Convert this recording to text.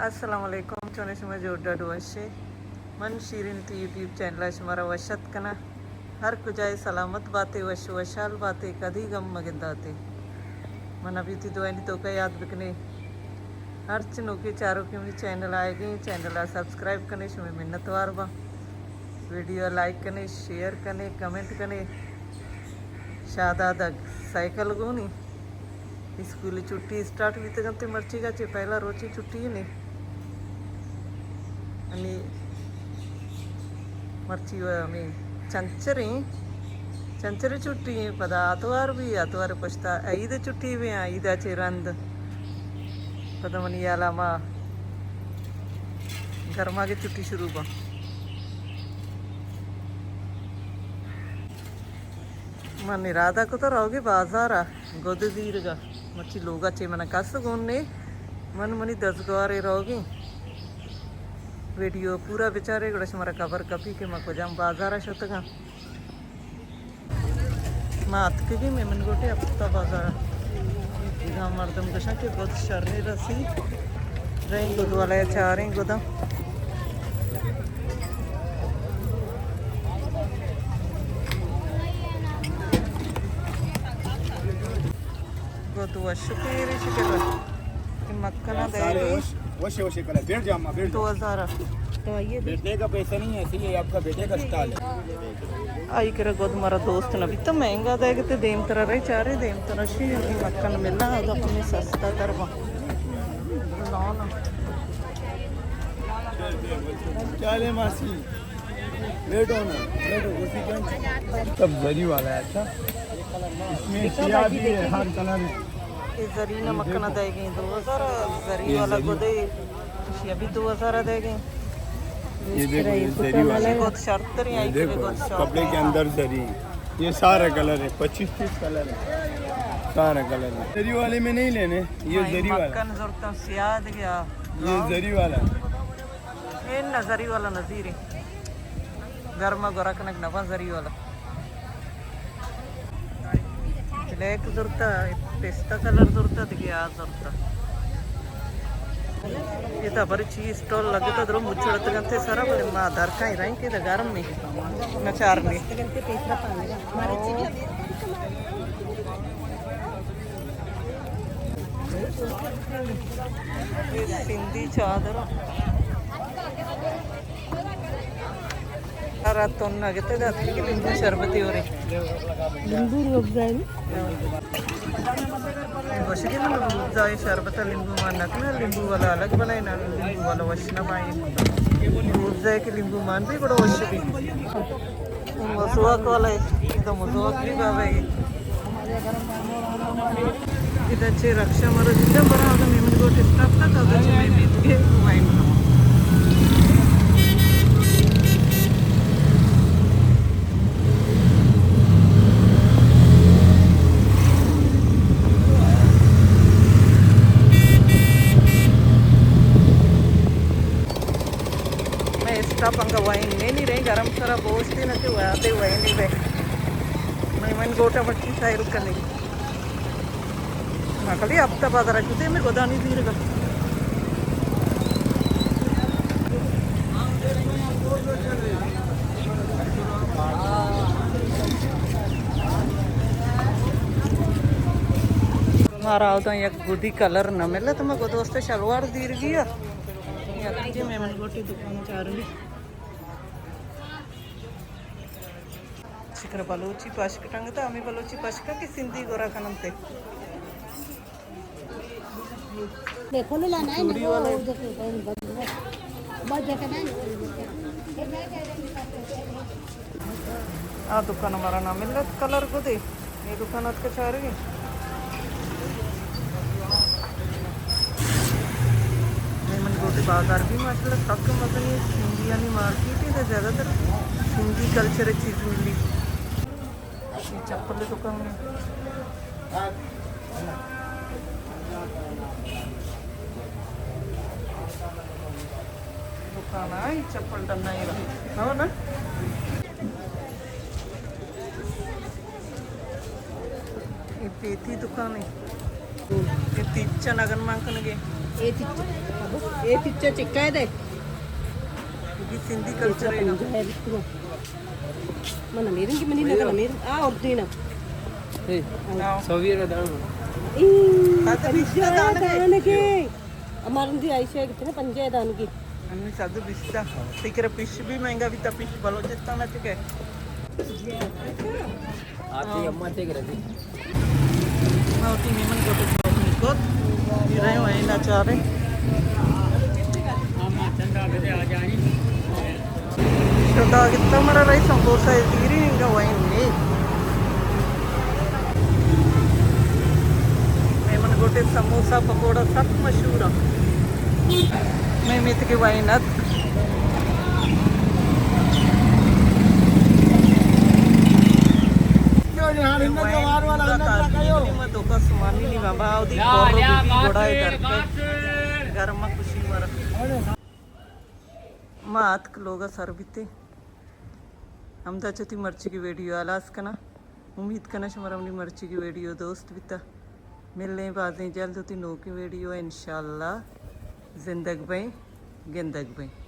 السلام علیکم، چون شما؟ جوڑ ڈاڈ وشے؟ من شیرین تی یوٹیوب چینل ءَ شمارا وش اتک کناں۔ ہر کجائے سلامت باتے، وش وشحال باتے، کدی غم مگنداتے۔ من ابھی تی دعائنی توکا یاد بکنے۔ ہرچ نوکے چاروکے منی چینل آئیگیں، چینل ءَ سبسکرائب کنے، شمے منتوار باں۔ ویڈیو لائک کنے، شیئر کنے، کمنٹ کنے۔ شادادگ سائیکل گونی۔ اسکول چھٹی اسٹارٹ بیتگ انت، مرچیگا چہ پہلا روچی چھٹی نے۔ انی مرچی و ہمیں چنچریں، چنچر چھٹی ہیں، پدا آتوار بھی، آتوار پشتا عید چھٹی بھی، عیدا چہ رند پدا منی یالا ما گرما کے چھٹی شروع با۔ من ارادہ کتہ روگی بازارا گد زیرگا۔ مرچی لوگا چے من کس گون نے۔ من منی دزگوارے روگی۔ ویڈیو پورا بچارے گڑا شمارا خبر کپی کہ من کجام بازارا شتگاں۔ ما اتکگی مہمن گوٹے ہفتہ بازارا۔ ادا مردم گشاں کہ گد شریں رسی۔ رئیں گد والا چاریں گداں۔ گد وش پیری شکر۔ کہ مکنا دے سارے گی۔ وش، وش، وش کلر۔ بیٹھ جا اماں، بیٹھ جا۔ دو ہزار۔ تو آئیے دے۔ بیٹھنے کا پیسہ نہیں ہے، ایسے ہی آپ کا بیٹے کا اسٹال ہے۔ آئی کرا گد مارا دوست نہ بیت، تو مہنگا دے گتے، دیم ترا رہی چارے، دیم ترا شی، مکن ملا، ادا ہمیں سستا تر با۔ لانا۔ کیا لے ماسی؟ بیٹھو نا، بیٹھو، کرسی پہ۔ سب زری والا ہے، اچھا۔ اس میں سیاہ بھی ہے، ہر کلر ہے۔ یہ زری نہ مکنا دے گئی، دو ہزار زری یہ والا زری۔ گدے، یہ بھی دو ہزار دے گئی۔ یہ دیکھو، یہ زری والا ہے۔ بہت شرط تر یہ یہاں کی دیکھو، بہت شرط کپڑے کے اندر زری۔ یہ سارا کلر ہے، پچیس تیس کلر ہے، سارا کلر ہے۔ زری والے میں نہیں لینے، یہ ہاں، زری والا۔ مکن زرتا سیاہ دے گیا۔ یہ زری والا ہے۔ اے نہ زری والا نہ زیریں۔ گرما گورا کنگ نہ باں زری والا۔ بلیک زرتا، پستہ کلر زرتا، دگہ آ زرتا۔ ادا برے چی اسٹال لگتا، درو مچڑتگ انت سرا، بلے ما درکائی رئیں کہ ادا گرم نہ، نہ چارنے۔ سندھی چادر۔ ارا تن نہ گتے دات کہ لیمبو شربت ہو رہے۔ لیمبو روح افزا ہے۔ گوشگی من روح افزا شربت لیمبو مان نہ کنا، لیمبو والا الگ بنائے نا، لیمبو والا وش نہ بائیں۔ روح افزا کہ لیمبو مان بھی بڑا وش بھی۔ مسواک والا ہے، یہ تو مسواک بھی بابا ہے۔ ادا چہ رکشہ مرا دیدہ برا، اگہ مہمن گوٹ اسٹاپ تک، اگہ چہ میں بیت کے وائن کھاؤں۔ میں اسٹاپ انگا وائن نہیں، نہیں رہے، گرم سرا بوشتے نہ کہ وہاں پہ وائن نہیں رہے۔ مہمن گوٹا مرچی سائل کنگی۔ ما کلی ہفتہ بازار چوتے میں گدانی زیرگا۔ مارا اودا یک گدی کلر نہ ملے تو میں گد واسطے شلوار زیرگی ہے۔ یک جی مہمن گوٹی دکان چارگی۔ شکر بلوچی پشک ٹنگتا، ہمیں بلوچی پشکا کہ سندھی گورا کننتے۔ دیکھو نا، لانا ہے نا، چوڑی والے۔ وہ دیکھو، بہت جگہ نہیں۔ آ دکان مارا نہ ملت، کلر گدے۔ یہ دکان اتکا چارگی۔ مہمن گوٹے بازار بھی ماشاءاللہ سک مزنی ہے، سندھیانی مارکیٹ ہے، زیادہ تر سندھی کلچر چیز ملی۔ یہ چپل دکان ہے۔ دکان آئی چپل ٹنگا ہی رہا۔ ہو نا؟ یہ پیتی دکان ہے۔ یہ تیچن اگن مان کنگے۔ اے تچ، اے تچ چکا ہے دے۔ یہ سندھی کلچر ہے نا۔ من میرن کی منی نہ میرن۔ آ، اور دینا۔ اے، ہاں۔ سویر دان۔ اے، پنجاہ دان کے۔ ہمارن دی عائشہ کتنے پنجاہ دان کی۔ ہمیں سادو بستا۔ فکر پش بھی مہنگا بھی تا پش بلوچستان چکے۔ آتی اماں تے گرتی۔ ما وتی مہمان گوٹے شوق نکوت۔ یہ رہے ہیں ناچارے۔ شدا گتا مرا رہی سموسہ دیری انگا وائن نہیں۔ مہمان گوٹے سموسہ پکوڑا سخت مشہور ہے۔ میں میت کے وائن ات۔ دھوکا سمانی نی ما باودی کورو بی بی گڑا درکے۔ گرم خوشی مر۔ ما اتک لوگا سر بیتے۔ ہمدا چہ وتی مرچیگی ویڈیو ہلاس کناں۔ امید کناں شمارا منی مرچیگی ویڈیو دوست بیتا۔ ملیں بازیں جلد وتی نوکیں ویڈیو ءَ انشاءاللہ۔ زندگ بئیں، گندگ بئیں۔